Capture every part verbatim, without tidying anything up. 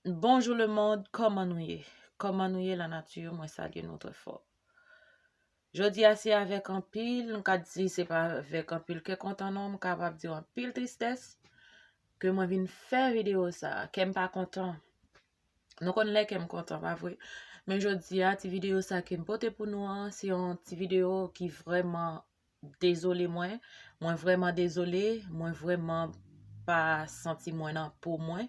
Bonjou lemonn, kòman nou ye? Kòman nou ye lanati? Mwen salye nou trè fò. Jodi a se avèk anpil, m ka di se pa avèk anpil kè kontan non, m kapab di anpil tristès ke mwen vin fè videyo sa. Kè m pa kontan. Nou konn lè kè m kontan, pa vre? Men jodi a, ti videyo sa ke m pote pou nou an, se yon ti videyo ki vrèman dezole mwen. Mwen vrèman dezole, mwen vrèman pa santi mwen nan po mwen.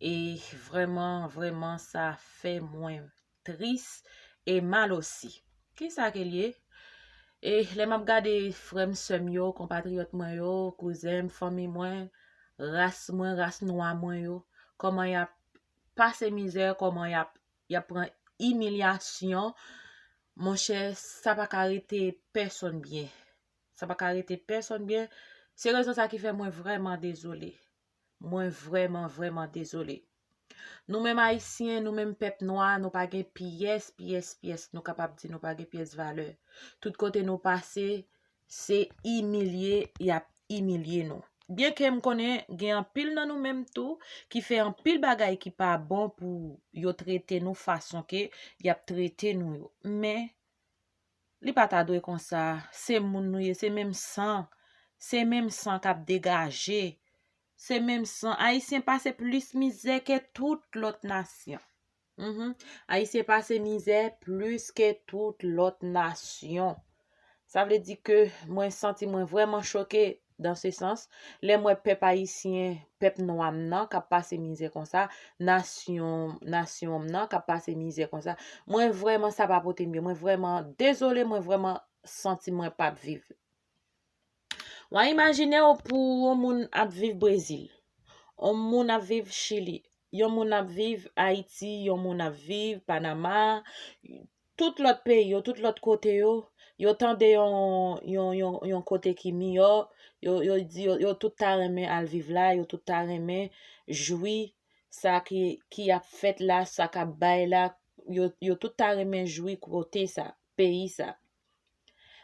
E vrèman, vrèman sa fè mwen tris e mal osi. Kisa ke l ye? E lè m ap gade frè m, sè m yo, konpatriyòt mwen yo, kouzen m, fanmi mwen, ras mwen, ras nwa mwen yo, kòman y ap pase mizè, kòman y ap, y ap pran imilyasyon, monchè, sa pa ka rete pèsonn byen. Sa pa ka rete pèsonn byen. Se rezon sa ki fè mwen vrèman dezole. Mwen vrèman, vrèman dezole. Nou menm Ayisyen, nou menm pèp nwa, nou pa gen pyès, pyès, pyès, nou kapab di nou pa gen pyès valè. Tout kote nou pase, se imilye y ap imilye nou. Byenke m konnen gen anpil nan nou menm tou ki fè anpil bagay ki pa bon pou yo trete nou fason ke y ap trete nou yo. Men, li pa ta dwe konsa. Se moun nou ye, se menm san. Se menm san k ap degaje. Se menm san. Ayisyen pase plis mizè ke tout lòt nasyon. Mhm. Ayisyen pase mizè plis ke tout lòt nasyon. Sa vle di ke mwen santi mwen vrèman choke dan se sans. Lè m wè pèp ayisyen, pèp nwa m nan k ap pase mizè konsa, nasyon, nasyon m nan k ap pase mizè konsa. Mwen vrèman sa pa pote m byen. Mwen vrèman dezole, mwen vrèman santi mwen p ap viv. W a imajine w pou yon moun ap viv Brezil, yon moun ap viv Chili, yon moun ap viv Ayiti, yon moun ap viv Panama, tout lòt peyi yo, tout lòt kote yo, yo tande yon, yon, yon, yon kote ki miyò, yo, yo di yo, yo tout ta renmen al viv la, yo tout ta renmen jwi sa ki, ki ap fèt la, sa k ap bay la, yo, yo tout ta renmen jwi kote sa, peyi sa.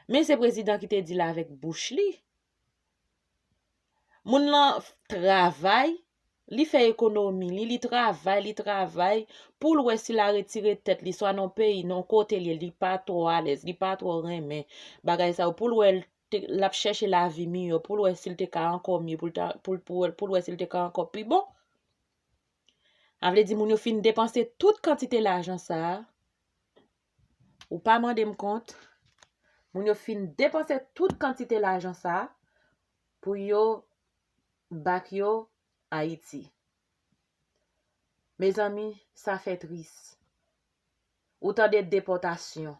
Men se prezidan ki te di l avèk bouch li. Moun lan travay, li fè ekonomi li, li travay, li travay, pou l wè si l a retire tèt li, swa nan yon peyi, nan yon kote l ye, li pa twò alèz, li pa twò renmen bagay sa yo, pou l wè l te, l ap chèche lavi miyò, pou l wè si l te ka ankò mye, pou l ta, pou l, pou l, pou l wè si l te ka ankò pi bon. Sa vle di moun yo fin depanse tout kantite lajan sa a. Ou pa mande m kont. Moun yo fin depanse tout kantite lajan sa a pou yo bak yo Ayiti. Mezanmi, sa fè tris. Ou tande depòtasyon.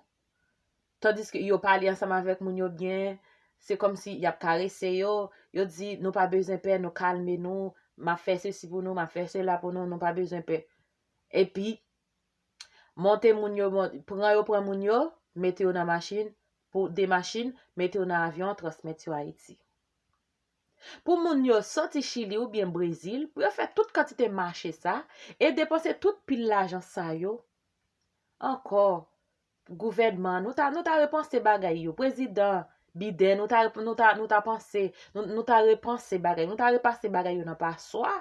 Tandiske yo pale ansanm avèk moun yo byen, se kòmsi y ap karese yo, yo di, "Nou pa bezwen pè, nou kalme nou, m ap fè sesi pou nou, m ap fè sela pou nou, nou pa bezwen pè." Epi, monte moun yo, mon-, pran yo, pran moun yo, mete yo nan machin, pou de machin, mete yo nan avyon, transmèt yo Ayiti. Pou moun yo soti Chili oubyen Brezil, pou yo fè tout kantite mache sa, e depanse tout pil lajan sa yo. Ankò, gouvènman, nou ta, nou ta repanse bagay yo. Prezidan Biden, nou ta, nou ta, nou ta panse, nou, nou ta repanse bagay, nou ta repase bagay yo nan paswa.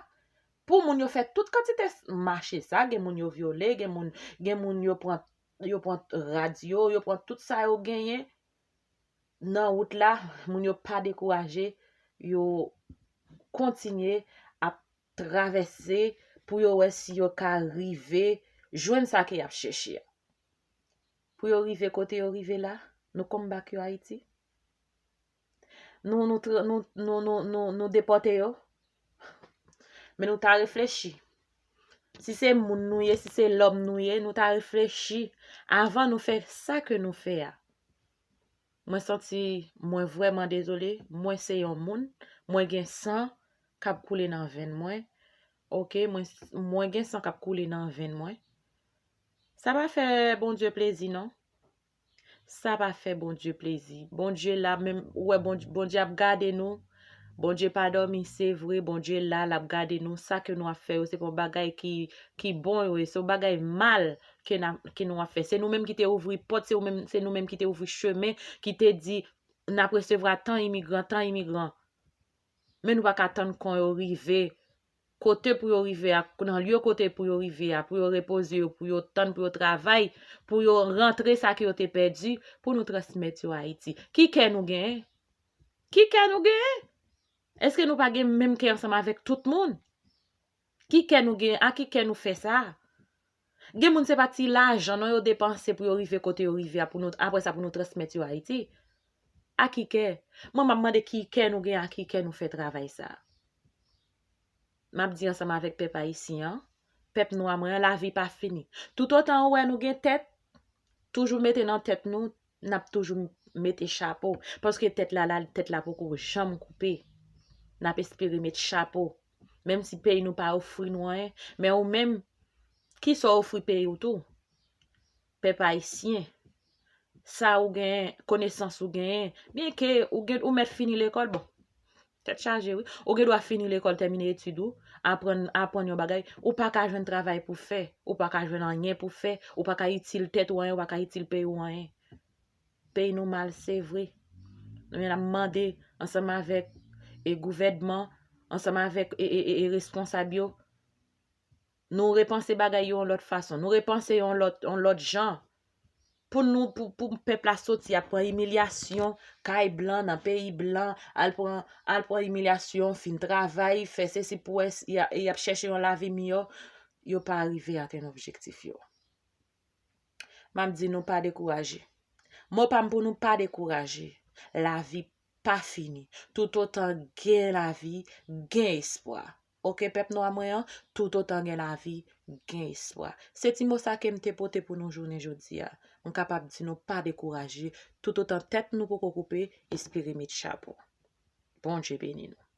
Pou moun yo fè tout kantite s-, mache sa, gen moun yo vyole, gen moun, gen moun yo pran, yo pran rad yo, yo pran tout sa yo genyen nan wout la, moun yo pa dekouraje, yo kontinye ap travèse pou yo wè si yo ka rive jwenn sa ke y ap chèche a. Pou yo rive kote yo rive la, nou konn bak yo Ayiti. Nou, nou, tra-, nou, nou, nou, nou, nou depòte yo. Men nou ta reflechi. Si se moun nou ye, si se lòm nou ye, nou ta reflechi avan nou fè sa ke nou fè a. Mwen santi mwen vrèman dezole. Mwen se yon moun. Mwen gen san k ap koule nan venn mwen. Oke, mwen, mwen gen san k ap koule nan venn mwen. Sa pa fè Bondye plezi, non. Sa pa fè Bondye plezi. Bondye la, menm, ou wè, Bondye, Bondye ap gade nou. Bondye pa dòmi, se vre. Bondye la, l ap gade nou. Sa ke nou ap fè yo, se pa yon bagay ki, ki bon yo ye. Se yon bagay mal ke n ap, ke nou ap fè. Se nou menm ki te ouvri pòt, se ou menm, se nou menm ki te ouvri chemen, ki te di, "N ap resevwa tan imigran, tan imigran." Men nou pa ka tann kon yo rive. kote pou yo rive a, nan lye kote pou yo rive a, pou yo repoze yo, pou yo tann, pou yo travay, pou yo rantre sa ke yo te pèdi, pou nou transmèt yo Ayiti. Ki kè nou genyen? Ki kè nou genyen? Èske nou pa gen menm kè ansanm avèk tout moun? Ki kè nou genyen? A ki kè nou fè sa? Gen moun se pa ti lajan non yo depanse pou yo rive kote yo rive a, pou nou, apre sa pou nou transmèt yo Ayiti. A ki kè? Mwen m ap mande ki kè nou genyen, a ki kè nou fè travay sa. M ap di ansanm avèk pèp ayisyen an, pèp nwa mwen an, lavi pa fini. Toutotan ou wè nou gen tèt, toujou mete nan tèt nou, n ap toujou mete chapo. Paske tèt la, la, tèt la poko janm koupe. N ap espere met chapo. Menm si peyi nou pa ofri nou anyen, men ou menm, kisa w ofri peyi w tou? Pèp ayisyen, sa ou genyen, konesans ou genyen, byenke ou gen, ou mèt fini lekòl, bon, tèt chaje, wi. Ou gen dwa fini lekòl, tèmine etid ou, aprann, aprann yon bagay, ou pa ka jwenn travay pou fè, ou pa ka jwenn anyen pou fè, ou pa ka itil tèt ou anyen, ou pa ka itil peyi w anyen. Peyi nou mal, se vre. Men n ap mande ansanm avèk, e, gouvènman, ansanm avèk, e, e, e, e responsab yo, nou repanse bagay yo yon lòt fason, nou repanse yon lòt, yon lòt jan. Pou nou, pou, pou pèp la soti ap pran imilyasyon kay blan, nan peyi blan, al pran, al pran imilyasyon, fin travay, fè sesi pou wè si y a, y ap chèche yon lavi miyò, yo pa rive atenn objektif yo. M ap di nou pa dekouraje. Mo pa m pou nou pa dekouraje. Lavi pa fini. Toutotan gen lavi, gen espwa. Oke, pèp nwa mwen an, toutotan gen lavi, gen espwa. Se ti mo sa ke m te pote pou nou jounen jodi a. M kapab di nou pa dekouraje. Toutotan tèt nou poko koupe, espere met chapo. Bondye beni nou.